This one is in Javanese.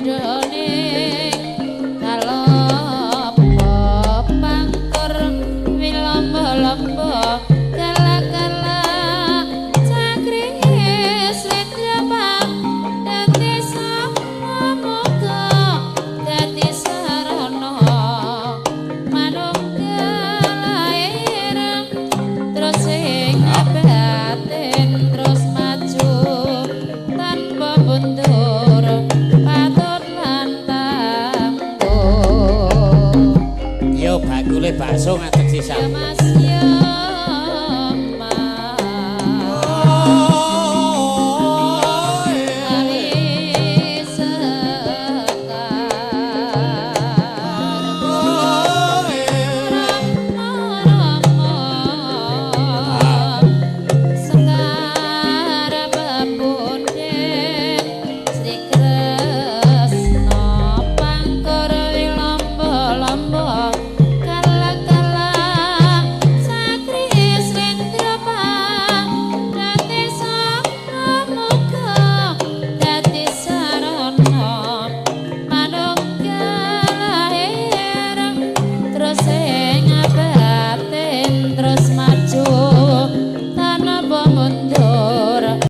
Padane kalopo pangkur wilombo-lombo kala-kala cakringe slendra dadi samuga dadi sarana manunggal lair terus ing batin terus maju tanpa mundur patut lan tangguh. Yo bakule bakso ngadeg Ya sisan. Mas.